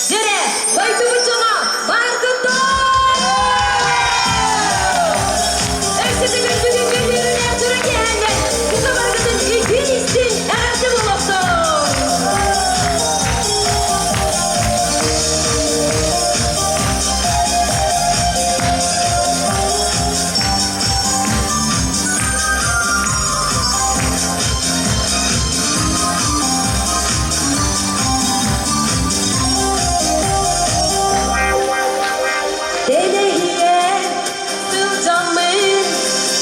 Дьэрэ, дойдубут дьоно, бааргыттар! Өссө бүгүҥҥү үөрүүлээх дьоро киэһэннэр бука барыгытын итин-истиҥ эҕэрдэ буолуохтун! Дэлэһийэ сылдьаммын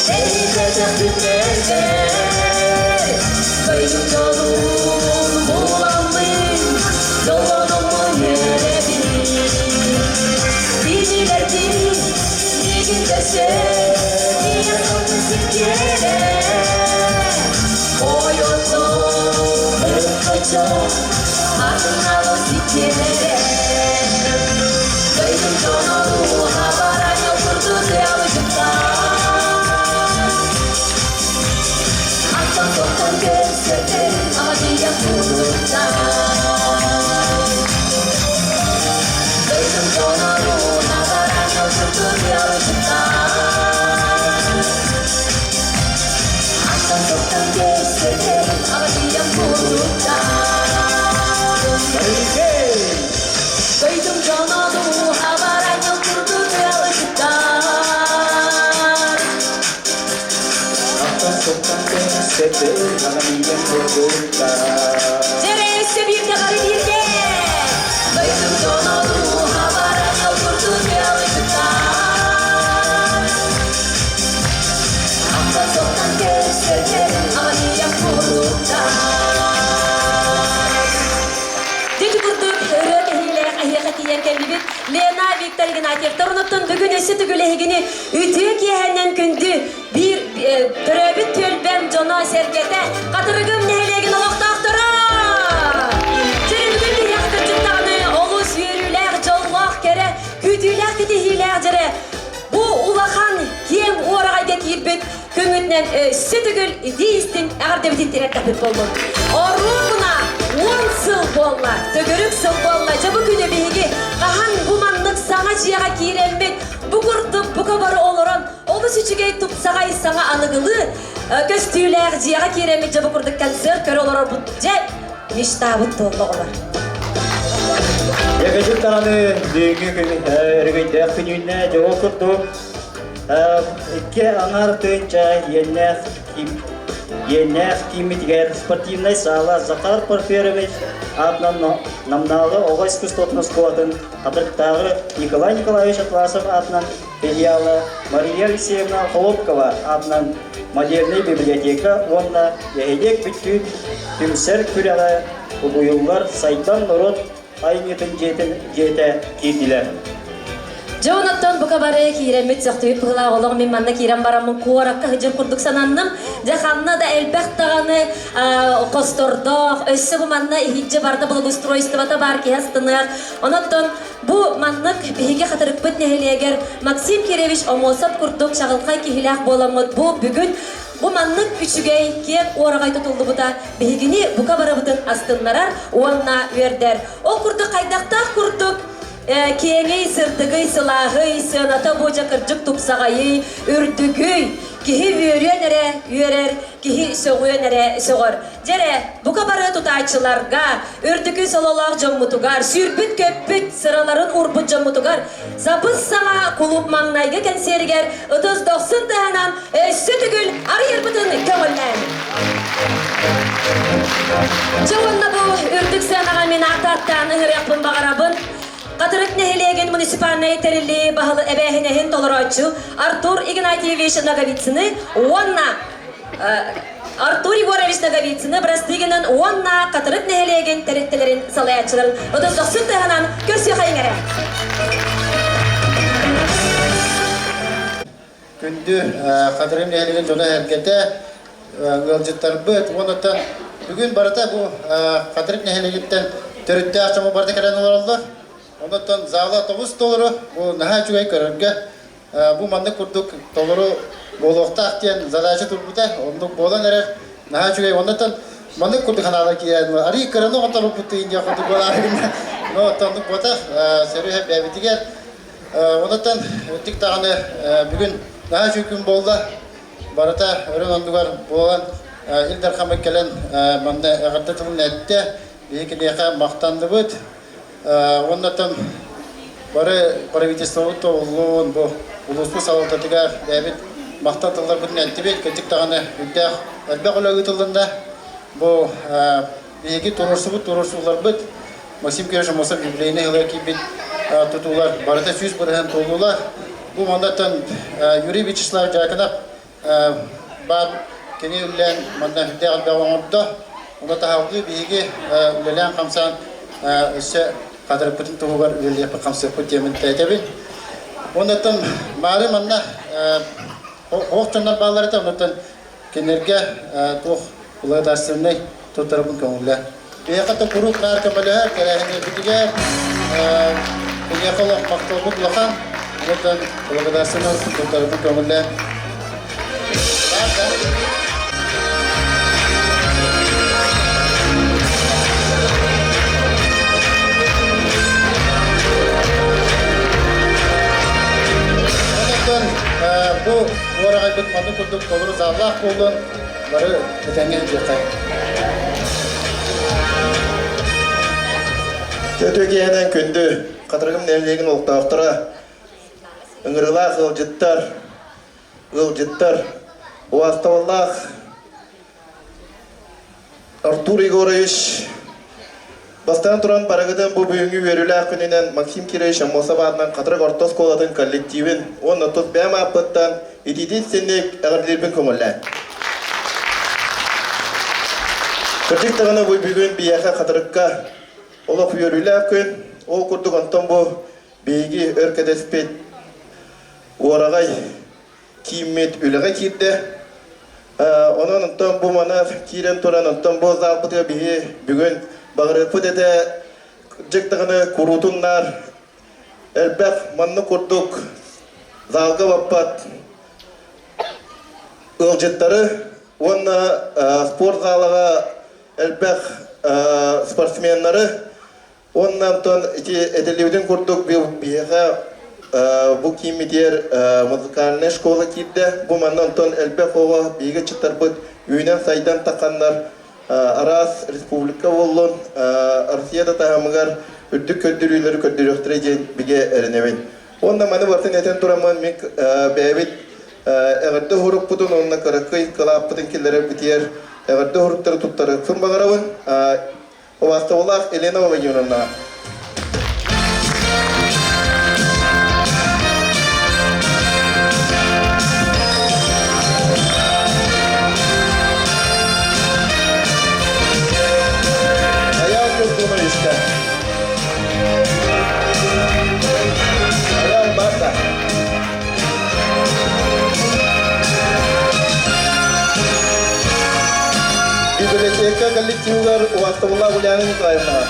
тэһитэтэх күннэрбэр Дойдум дьолун буламмын дьоллономмун үөрэбин Кинилэрдин миигин көрсө ийэ сылгы сиргиэрэ Ойоттон ыккычча атын ситиэрэ Дойдум дьоно дууһа бараньыл курдук ыалдьыттар Аттан тоқтон көрсөтөн аҕадыйа курдуктар Дойдум дьоно дууһа бараньыл курдук ыалдьыттар Аттан тоқтон көрсөтөн аҕадыйа курдуктар Дойдум дьоно дууһа бараньыл курдук ыалдьыттар Дьэрээссе бииргэ бары бииргэ! Дойдум дьоно дууһа бараньыл курдук ыалдьыттар Аттан тоқтан көрсөтөн аҕыйах курдуктар Дьэ курдук ырыа кэһиилээх эһиэхэ тиийэн кэллибит. Лена Виктор Игнатьевтар онуттан бүгүн өссө төгүл эһигини үтүө киэһэннэн күндү биир төрөөбүт түөлбэм дьоно-сэргэтэ Хатырыгым нэһилиэгин олохтоохторо! Дьэ бүгүн биһиэхэ кырдьык олус үөрүүлээх, дьоллоох, кэрэ, күүтүүлээх, кэтэһиилээх дьэрэ бу улахан киэҥ уораҕайга киирбит көҥүтүнэн өссө төгүл итии-истиҥ эҕэрдэбитин тириэртэхпит буоллун. Оруобуна 10 сыл буолла, төгүрүк сыл буолла. Дьэ бу күнү биһиги хаһан бу маннык саҥа дьиэҕэ киирэммит, бу курдук бука бары олорон олус үчүгэй тупсаҕай саҥа аныгылыы көстүүлээх дьиэҕэ киирэммит дьэ бу курдук концерт көрө олорорбут дьэ мечтабыт туолла оҕолор. Дьэ даҕаны бүгүҥҥү күн өрөгөйдөөх күнүүнэ дьэ ол курдук икки аҥаар тыынча иэннээх иэннээх кииммитигэр спортивнай саала Захар Порфирович аатынан Намнааҕы оҕо искусствотын оскуолатын Хатырыктааҕы Николай Николаевич Атласов аатынан филиала Мария Алексеевна Холодкова аатынан модельнай библиотека уонна нэһилиэк бүттүүн түмсэр күрэҕэ угуйуллар сайдан норуот айымньытын дьиэтин дьиэтэ киирдилэр. Дьэ онуттан бука бары киирэммит сөхтүбүт быһылаах олох мин манна киирэн бараммын куоракка сылдьар курдук сананным. Дьэ ханна да элбэх даҕаны хостордоох, өссө бу манна иһирдьэ барда благоустройствота баар киһи астыныах. Онуттан бу маннык биһиги Хатырыкпыт нэһилиэгэр Максим Кирович Омосов курдук чаҕылхай киһилээх буоламмыт бу бүгүн бу маннык үчүгэй киэҥ уораҕай тутуллубута биһигини бука барыбытын астыннарар уонна үөрдэр. Ол курдук хайдахтаах курдук киэҥий, сырдыгый, сылааһый, сыаната бу дьэ кырдьык тупсаҕайый, үрдүгүй, киһи үөрүөн эрэ үөрэр, киһи сөҕүөн эрэ сөҕөр. Дьэ эрэ, бука бары тутааччыларга, үрдүкү сололоох дьоммутугар, сүүрбүт-көппүт, сыраларын уурбут дьоммутугар сабыс саҥа кулууп маҥнайгы кэнсиэригэр ытыс дохсун тыаһынан өссө төгүл арыйарбытын көҥүллээн. Дьэ уонна бу үрдүк сыанаҕа мин ааттааттаан ыҥырыахпын баҕарабын. Хатырык нэһилиэгин муниципальнай тэриллии баһылы эбээһинэһин толорооччу Артур Игнатьевич Ноговицыны уонна Артур Егорович Ноговицыны бырастыгынан уонна Хатырык нэһилиэгин тэрилтэлэрин салайааччыларын ытыс дохсун тыаһынан көрсүөхайыҥ эрэ. Күндү Хатырык нэһилиэгин дьоно-сэргэтэ, ыалдьыттарбыт уонна бүгүн барыта бу Хатырык нэһилиэгиттэн төрүттээх дьомо барыта кэлэн олороллор. Онон зала тобус толору, бу наһаа үчүгэй көрөргө. Бу маннык курдук толору буолуохтаах диэн задача турбута, оннук буолан эрэр. Наһаа үчүгэй. Оннуттан маннык курдук ханаала киирэн, арый кыраны оҕоторбут диэн курдук буолаарыгына, но оннук буотах, сөрү бэйэбитигэр. Онуттан өттүк даҕаны бүгүн наһаа үчүгэй күн буолла. Барыта өрөн оннугар буолан Ил Дархаммыт кэлэн манна эҕэрдэ тылын эттэ. Биһи киниэхэ махтанныбыт. Уоннаттан бары правительствобыт тобуллуун, бу улууспут салалтатыгар бэйэбит махтал тылларбытын эттибит. Кырдьык даҕаны үрдээх элбэх үлэ ыытыллынна. Бу биһиги туруорсубут туруорсууларбыт Максим Кирович Аммосов юбилейнай ыла киирбит тутуулар барыта 100% туоллулар. Бу маннаттан Юрий Вячеслав Дьяконов баар кини үлэлээн манна үрдээх элбэх оҥордо. Онно таһалгыы биһиги үлэлээн хамсаан өссө хатырыкпытын туһугар үлэлиэхпит хамсыахпыт диэмин тэтэбин. Оннуттан маары манна хоох дьоннор бааллар этэ, оннуттан кинилэргэ туох благодарственнай туттарабын көҥүллээн. Биһиэхэ да куруук наар көмөлөһөр, тэрээһиннэрбитигэр киниэхэ олох махталбыт улахан. Онон благодарственнай туттарабын көҥүллээн. Онон бу уораҕайбыт маннык курдук толору заллаах буоллун, бары этэҥҥэ илдьиэххэ. Төтө киэһэнэн күндү Хатырыгым нэһилиэгин олохтоохторо, ыҥырыылаах ыалдьыттар, ыалдьыттар, убаастабыллаах Артур Егорович, бастаан туран барыгытын бу бүгүҥҥү үөрүүлээх күнүнэн Максим Кирович Аммосов аатынан Хатырык орто оскуолатын коллективин уонна тус бэйэм ааппыттан итиитин-синник эҕэрдэлиирбин көҥүллээн. Кырдьык даҕаны бу бүгүн биһиэхэ Хатырыкка олох үөрүүлээх күн. Ол курдук онтон бу биһиги өр кэтэспит уораҕай кииммит үлэҕэ киирдэ. Онон онтон бу мана киирэн туран онтон бу залбытыгар биһи бүгүн баҕарыахпыт этэ кырдьык даҕаны куруутун наар элбэх маннык курдук залга баппат ыалдьыттары уонна спорт залаҕа элбэх спортсменнары уонна онтон ити этиллибитин курдук биһиэхэ бу кииммитигэр музыкальная школа киирдэ. Бу манна онтон элбэх оҕо биһиги ыччаттарбыт үүнэн-сайдан тахханнар араас республика буоллун, Россия да таһымыгар үрдүк көрдөрүүлэри көрдөрүөхтэрэ диэн бигэ эрэнэбин. Уонна маны барытын этэн тураммын мин бэйэбит эҕэрдэ уһурукпутун уонна кыракый кылааппытын киллэрэрбитигэр эҕэрдэ уһуруктары туттарыахпын баҕарабын. Убаастабыллаах Елена Владимировна. Аял Куртуновичка. Аял бар. Библиотека коллективыгар убастабыллаах Ульяна Николаевнаҕа.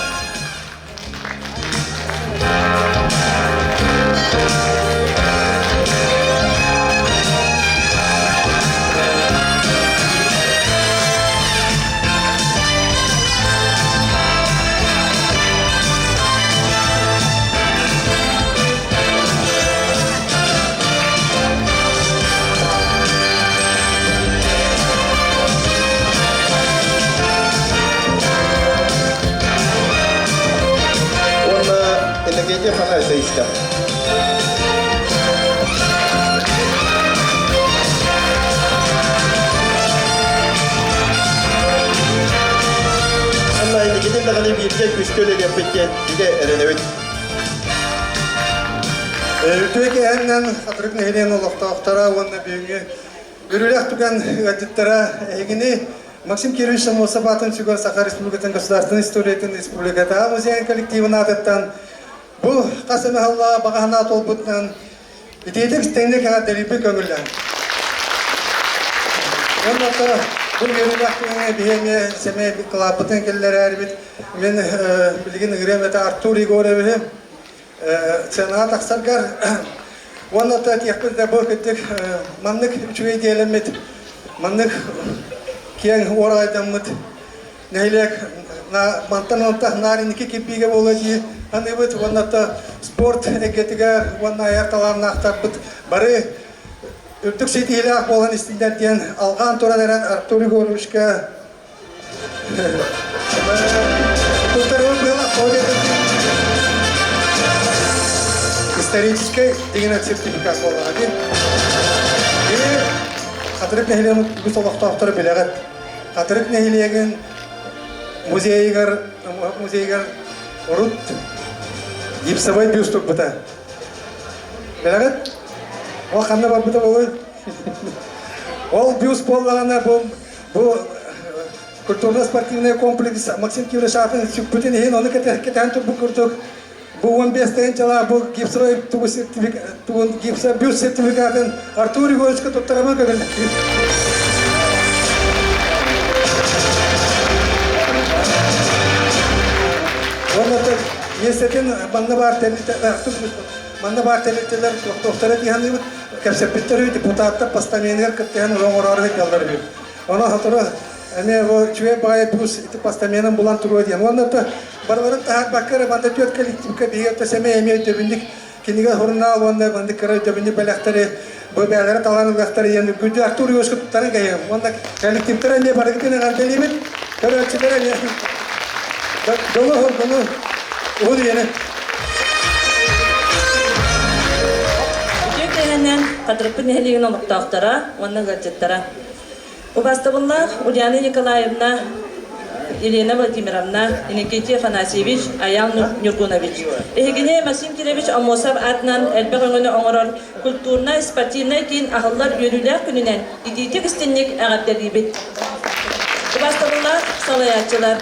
Уонна Иннокентий Афанасьевичка. Онна инникитин даҕаны бииргэ күүскэ үлэлиэхпит диэн бигэ эрэнэбит. Үтүө киэһэннэн Хатырык нэһилиэгин олохтоохторо уонна бүгүҥҥү Үрүлэх түгэн ыалдьыттара эһигини Максим Кирович Самосов аатын сүгэр Саха Республикатын государственной историятын республикатааҕы музейын коллективын аатыттан бу хас эмэ сыллаах баҕа санаа туолбутунан итиитик истиҥник эҕэрдэлиирбин көҥүллээн. Уонна бу үөрүүлээх күҥҥэ биһиэни сэмэй кылааппытын киллэрээрибит мин билигин ыҥырыам этэ Артур Егоровиһы сценаҕа тахсаргар уонна да этиэхпин да бу кырдьык маннык үчүгэй дьиэлэммит маннык киэҥ уораҕайдаммыт нэһилиэк мантан онтах наар инники кирбиигэ буолуо дии саныыбыт уонна да спорт эйгэтигэр уонна айар талааннаахтарбыт бары үрдүк ситиһиилээх буолан истиннэр диэн алҕаан туран эрэн Артур Егоровичка Историческай дигинэн сертификат буоллаҕа дии. И Хатырык нэһилиэгин үгүс олохтоохторо билэҕит. Хатырык нэһилиэгин музейыгар музейыгар урут гипсовой бюст турбута. Билэҕит? Ол ханна барбыта буолуой? Ол бюст буоллаҕына бу Бу культурно-спортивный комплекс Максим Кирович аатын сүкпүтүн иһин ону кэтэһэн турбут курдук бу 15 тыһыынчалаах бу гипсовой тугу тугун гипса бюст сертификатын Артур Егоровичка туттарабын көҥүл. Уонна миэстэтин манна баар манна баар тэрилтэлэр тохтохторо дии кэпсэппиттэр үһү депутаттар постаменыгар кыттыһан оҥороору сылдьаллар үһү. Онон сотору эмиэ бу үчүгэй баҕайы бус ити постаменын булан туруо диэн. Уонна то барыларын таһаарбакка эрэ манна түөрт коллективка биһиги өттө сэмэй эмиэ өйдөбүнньүк кинигэ журнал уонна маннык кыра өйдөбүнньүк бэлэхтэри бу бэйэлэрэ талан ылыахтара диэн күндү Артур Егоровичка туттаран кэһиэм. Уонна коллективтара эмиэ барыгытын эҕэрдэлиибит. Көрөөччүлэр эмиэ дьолу хоргуну уһун үйэни. Үтүө киэһэнэн Хатырыкпыт нэһилиэгин олохтоохторо уонна ыалдьыттара. Убастабыллаах Ульяна Николаевна, Елена Владимировна, Иннокентий Афанасьевич, Аял Ньургунович. Эһигини Максим Кирович Аммосов аатынан элбэх өҥөнү оҥорор культурнай, спортивнай киин аһыллар үөрүүлээх күнүнэн итиитик истинник эҕэрдэлиибит. Убастабыллаах салайааччылар,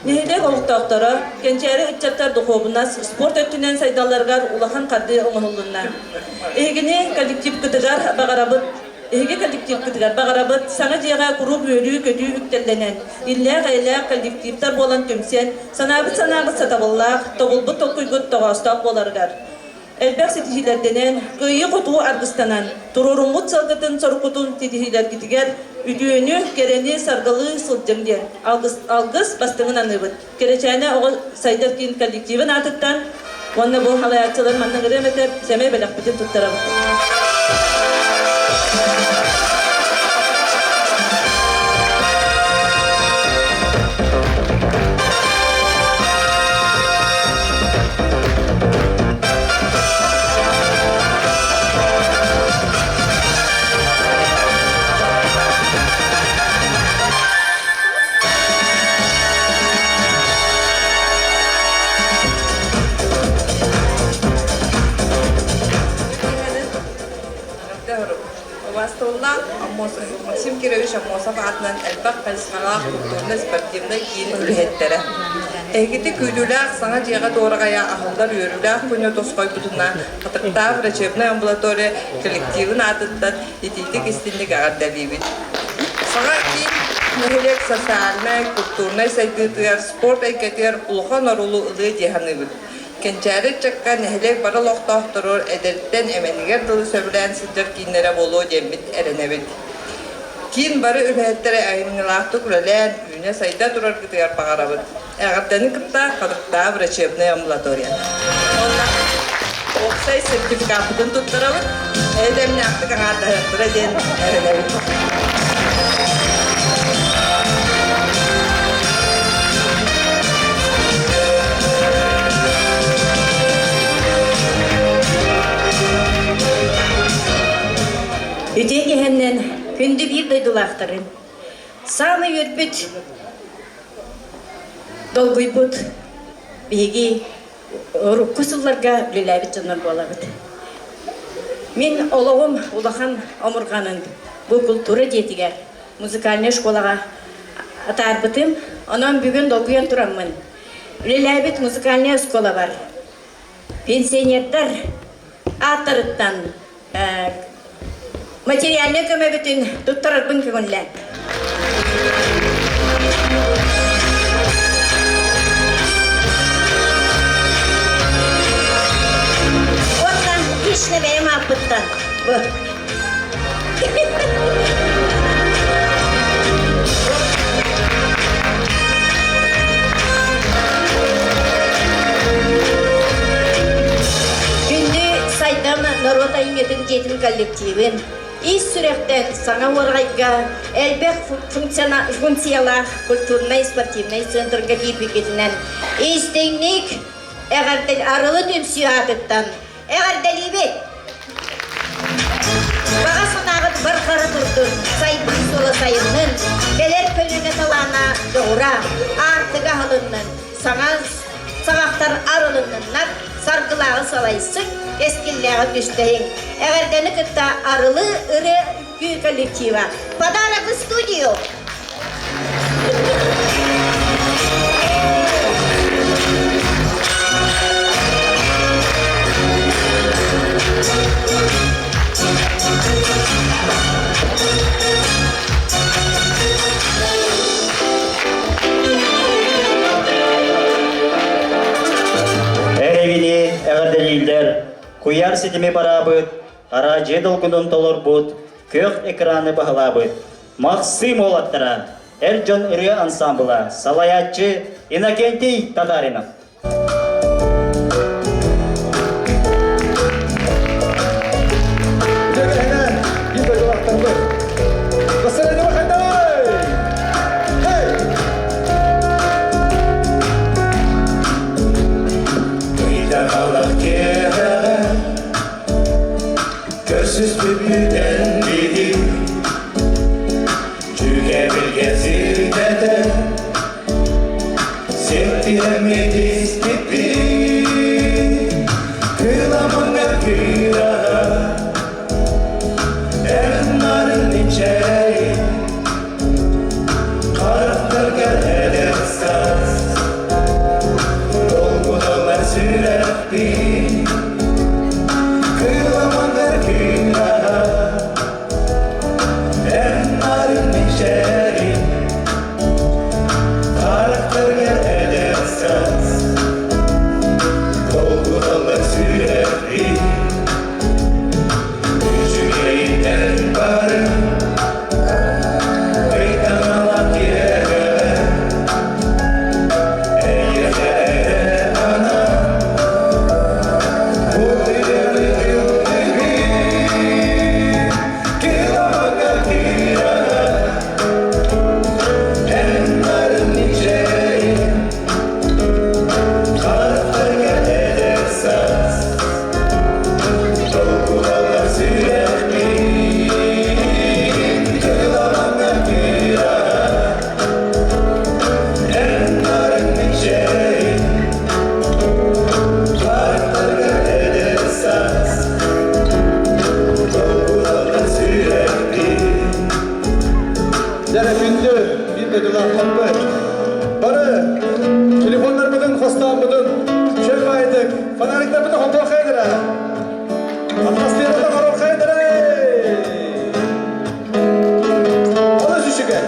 Нэһилиэк олохтоохторо, кэнчээри ыччаттар духуобунас, спорт өттүнэн сайдалларыгар улахан хардыы оҥоһуллунна. Эһигини коллективкытыгар баҕарабыт Эһиги коллективкытыгар баҕарабыт саҥа дьиэҕэ куруук үөрүү-көтүү үктэллэнэн, иллээх-эйэлээх коллективтар буолан түмсэн, санаабыт санааҕыт сатабыллаах, тобулбут толкуйгут тоҕоостоох буоларыгар. Элбэх ситиһиилэрдэнэн, кыайыы-хотуу аргыстанан, туруоруммут сыалгытын-соруккутун ситиһиилэргитигэр үтүөнү, кэрэни саргылыы сылдьыҥ диэн алгыс, алгыс бастыҥын аныыбыт. Кэрэчээнэ оҕо сайдар киин коллективын аатыттан уонна бу халайааччылар манна ырыам этэ сэмэй бэлэхпитин туттарабыт. Убастабыллаах Максим Кирович Аммосов аатынан элбэх хайысхалаах культурнай-спортивнай киин үлэһиттэрэ. Эһигити күүтүүлээх саҥа дьиэҕэ туораҕайа аһыллар үөрүүлээх күнү тосхойбутунан Хатырыктаах врачебнай амбулатория коллективын аатыттан итиитик истинник эҕэрдэлиибит. Саҥа киин. Нэһилиэк социальнай, культурнай сайдыытыгар, спорт эйгэтигэр улахан оруолу ылыа дии саныыбыт. Кэнчээри ыччакка нэһилиэк бары олохтоохторугар эдэртэн эмэнигэр дылы сөбүлээн сылдьар кииннэрэ буолуо диэммит эрэнэбит. Киин бары үлэһиттэрэ айымньылаахтык үлэлээн, үүнэ-сайда тураргытыгар баҕарабыт. Эҕэрдэни кытта Хатырыктаах врачебнай амбулатория. Уонна уопсай сертификаппытын туттарабыт. Эйэ-дэмнээхтик аҥаардаһыахтара диэн эрэнэбит. Үтүө киһиннэн күндү биир дойдулаахтарын, саамай үөрбүт, долгуйбут биһиги урукку сылларга үлэлээбит дьоннор буолабыт. Мин олоҕум улахан омурҕанын бу култуура дьиэтигэр музыкальнай школаҕа атаарбытым. Онон бүгүн долгуйан тураммын үлэлээбит музыкальнай оскуолабар пенсионердар ааттарыттан материальнай көмөбүтүн туттарарбын көҥүллээн. Уонна лично бэйэм ааппыттан бу. Күндү Сайдам норуот айымньытын дьиэтин коллективын ис сүрэхтэн саҥа уораҕайга элбэх функциялаах культурнай-спортивнай центрга киирбиккитинэн истиҥник эҕэрдэл арылы түмсүү аатыттан эҕэрдэлиибит! Баҕа санааҕыт барҕара турдун, сайдыы суола сайыннын, кэлэр көлүөнэ талаана дьоҕура, аартыга аһылыннын, саҥа саҕахтар арылынныннар, саргылааҕы салайсыҥ, кэскиллээҕи түстэһиҥ. Эҕэрдэни кытта Арылы ырыа үҥкүү коллектива. Подарок в студию! Эһигини эҕэрдэлииллэр, куйаар ситими бараабыт, араадьыйа долгунун толорбут, күөх экраны баһылаабыт Махсым уолаттара, эр дьон ырыа ансаамбыла, салайааччы Иннокентий Татаринов. Көрсүспүппүтэн биһи Чүгэбилгэ сирдэтэ Сеттиһэммит истиппит Кыламаҥҥа кыыраһа Эн нарын ичэй Харахтарга эдэр саас Долгуталлар сүрэхпин Кыламаннар кыыраһа Эн нарын мичээрин Харахтарга эдэр саас Долгуталлар сүрэхпин Үчүгэйдэр бары Дьэ, күндү биир дойдулаахтарбыт, бары телефоннарбытын хостооммутун чөл баайдык, фонариктарбытын хотуохайдара, атмосферата хоруохайдара! Олус үчүгэй!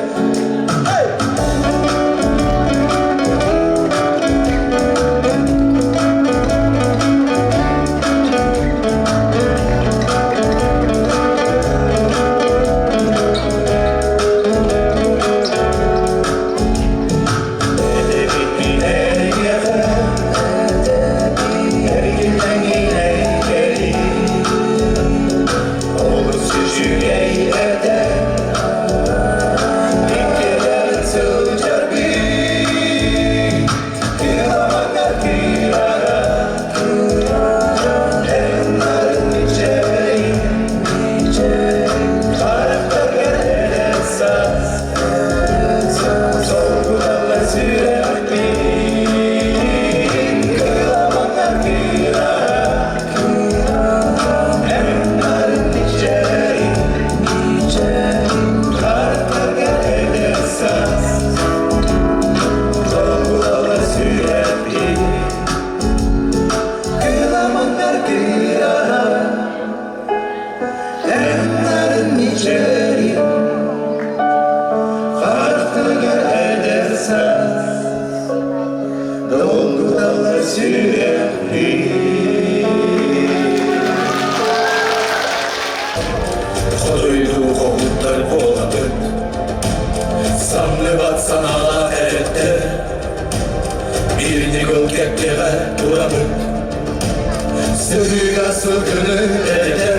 сылгыны этитэр,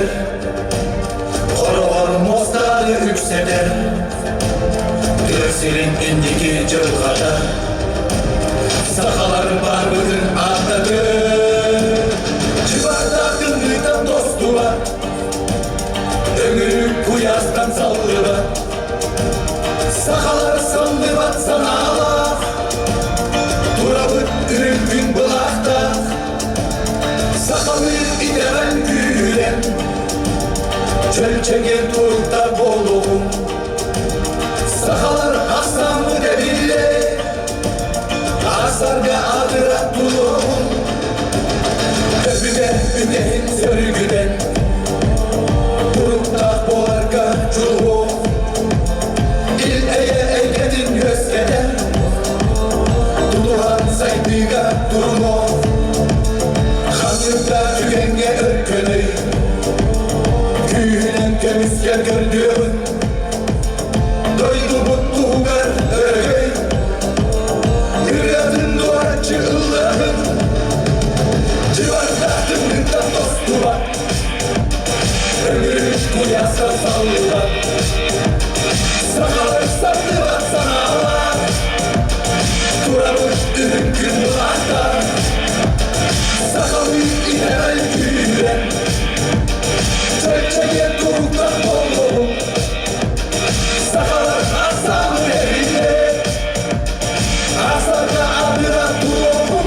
хороҕор муостааны үксэтэр, тыа сирин инники дьылҕата, сахалар барбытын ааттатыр. Чыбардаах тымныытан тостубат, өҥүрүк куйаастан саллыбат, сахалар самныбат санаалаах, турабыт үрүҥ күн былаахтаах, сахалыы итэҕэл күүһүрэн, чөлчөгө турукта буолуоҕуҥ. Сахалар ахсааммыт эбиллэ, аасарга аатыра туруоҕуҥ. Өбүгэ үгэһин сөргүтэн, туруктаах буоларга дьулуһуох. Ил-эйэ эйгэтин үөскэтэн, тутуһан сайдыыга турунуох. Ханыыта түгэҥҥэ өркөнүй, күүһүнэн көмүскэл көрдүөҕүн. Дойдубут туһугар өрөгөй, ырыатын дуораччы ыллыаҕын. Дьыбардаах тымныыттан тостубат, өҥүрүк куйааска саллыбат. Сахалар сандыбат санаалаах, турабыт үрүҥ күн былаахтаах. Сахалыы итэҕэл күүһүрэн, чэччэйэн туруктан буоллугум. Сахалар ахсааммыт эбиллэ, ахсарга адыра туруоҕум.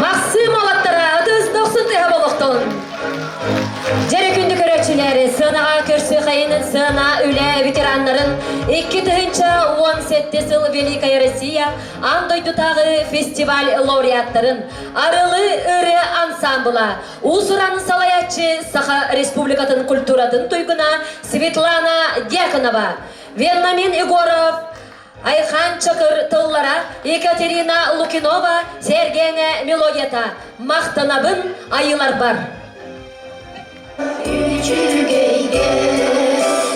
Махсым олаттара ытыс дохсун тыһа болохтон. Дьэрэ күндү көрөөччүлэр, сыанаҕа көрсү хайынын сыана үлэ ветераннарын 2017 сыл Великая Россия аан дойдутааҕы фестиваль лауреаттарын Арылы ырыа ансамбла уус-уран салайааччы Саха Республикатын культуратын туйгуна Светлана Дьяконова, Венамин Егоров, Айхан Чакыр тыллара, Екатерина Лукинова сэргээнэ мелодията «Махтанабын айыларбар». Үчүгэйгэ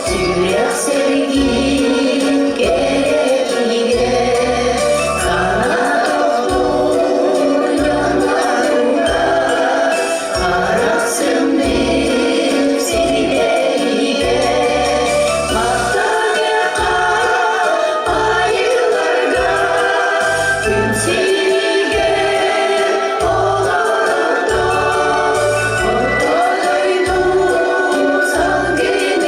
сүрэх сэргиир кэрэтигэ санаа тохтуур дьонноругар харах сымныыр сирдэригэр махтаныахха айыларга күн сиригэр олордо орто дойду салгыныгар.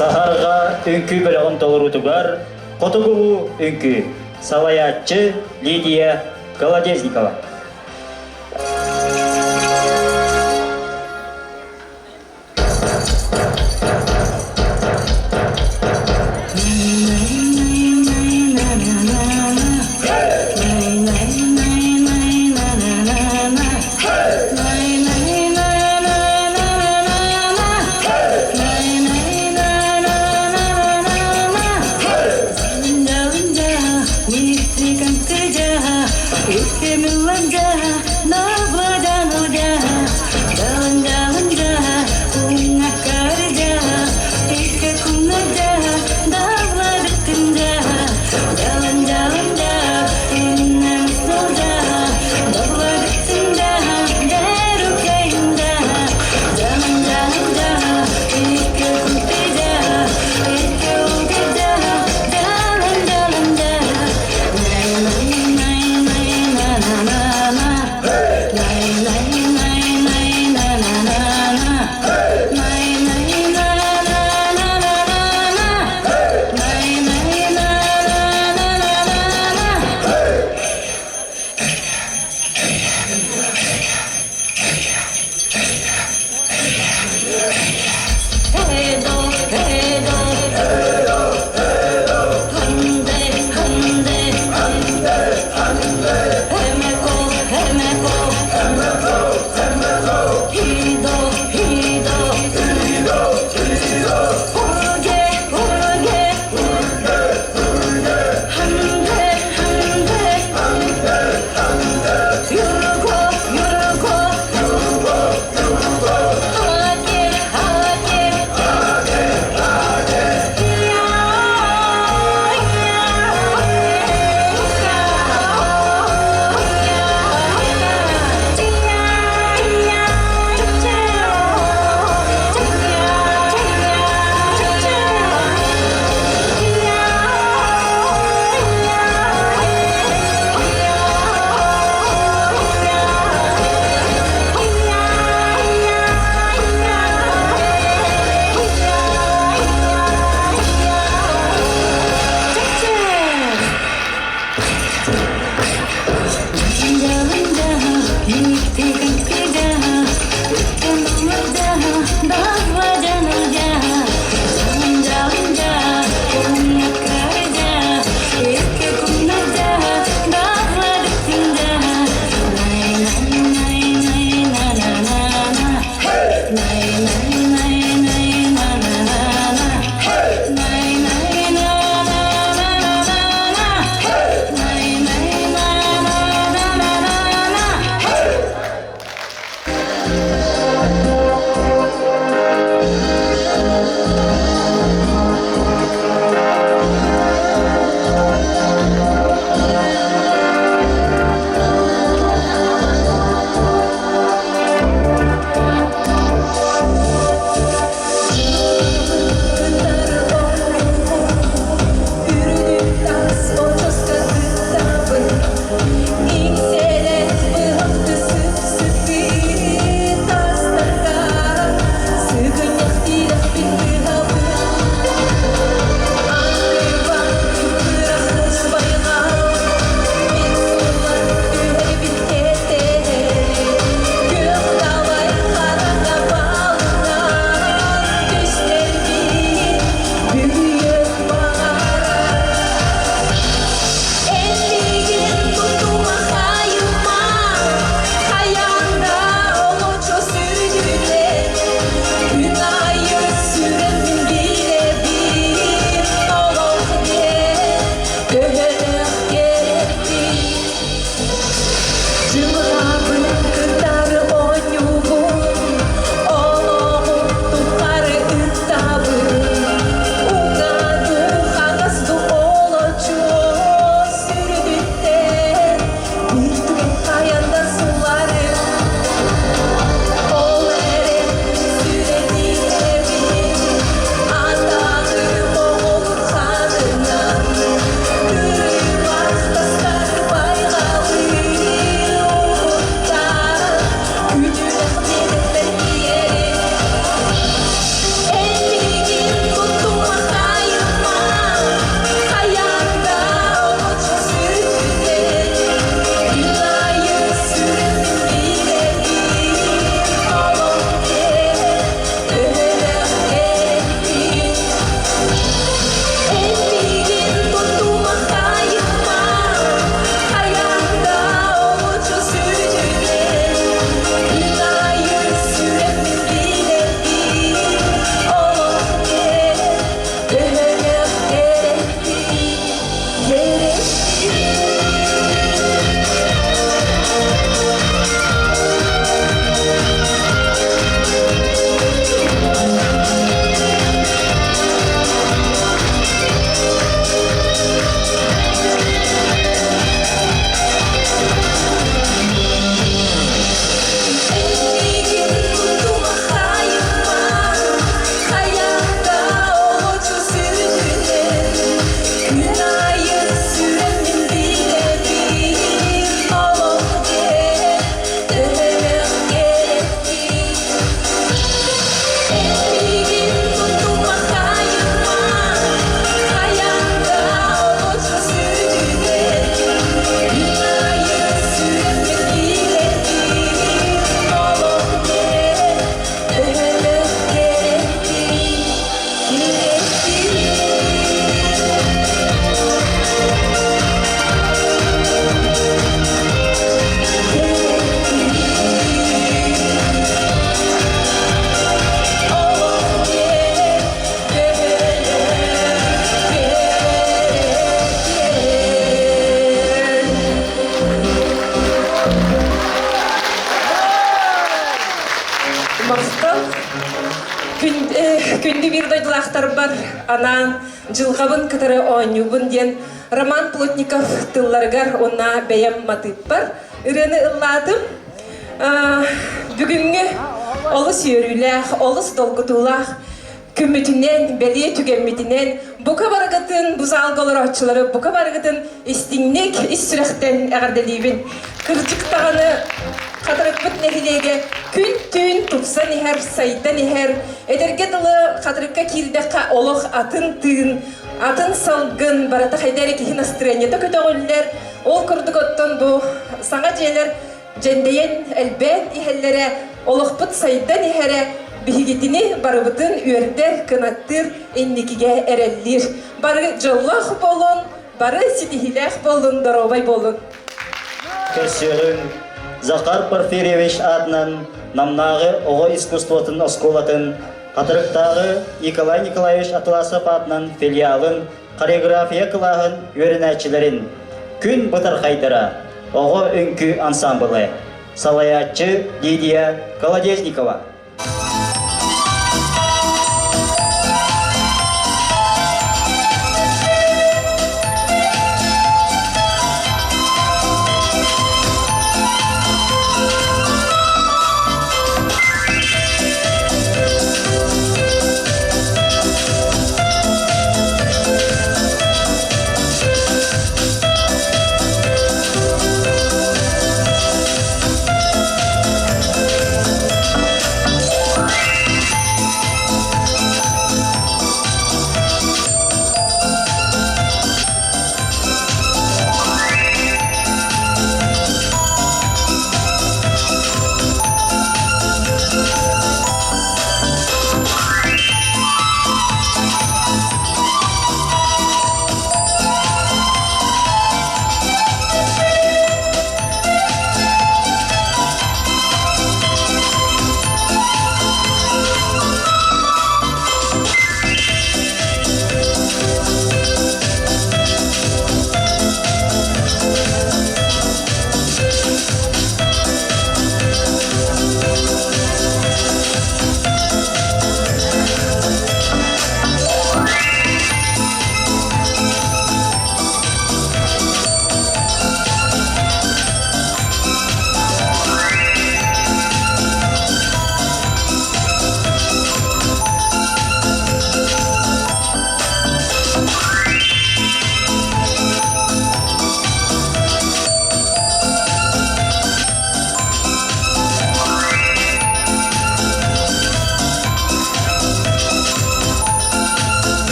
Саһарҕа үҥкүү бөлөҕүн толоруутугар Хотугулуу үҥкүү салайааччы Лидия Колодезникова. Күндү биир дойдулаахтарбар анаан дьылҕабын кытары оонньуубун диэн Роман Плотников тылларыгар уонна бэйэм матыыппар ырыаны ыллаатым. Бүгүҥҥү олус үөрүүлээх, олус долгутуулаах күммүтүнэн, бэлиэ түгэммитинэн бука барыгытын, бу залга олорооччулары бука барыгытын истиҥник, ис сүрэхтэн эҕэрдэлиибин. Кырдьык даҕаны Хатырыкпыт нэһилиэгэ күн-түүн тупсан иһэр, сайдан иһэр. Эдэргэ дылы Хатырыкка киирдэххэ олох атын тыын, атын салгын, барыта хайда эрэ киһи настырыанньата көтөҕүллэр. Ол курдук оттон бу саҥа дьиэлэр дьэндэйэн элбээн иһэллэрэ, олохпут сайдан иһэрэ биһигитини барыбытын үөрдэр, кынаттыыр, инникигэ эрэллиир. Бары дьоллоох буолун, бары ситиһиилээх буолун, доруобай буолун. Көрсүөҕүҥ Захар Порфирьевич аатынан Намнааҕы оҕо искусствотын оскуолатын Хатырыктааҕы Николай Николаевич Атласов аатынан филиалын хореография кылааһын үөрэнээччилэрин Күн бытархайдара оҕо үҥкүү ансаамбыла салайааччы Лидия Колодезникова.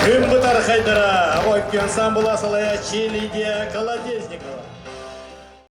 Күн бытархайдара, Ойкү ансамбла салайааччы Лидия Колодезникова.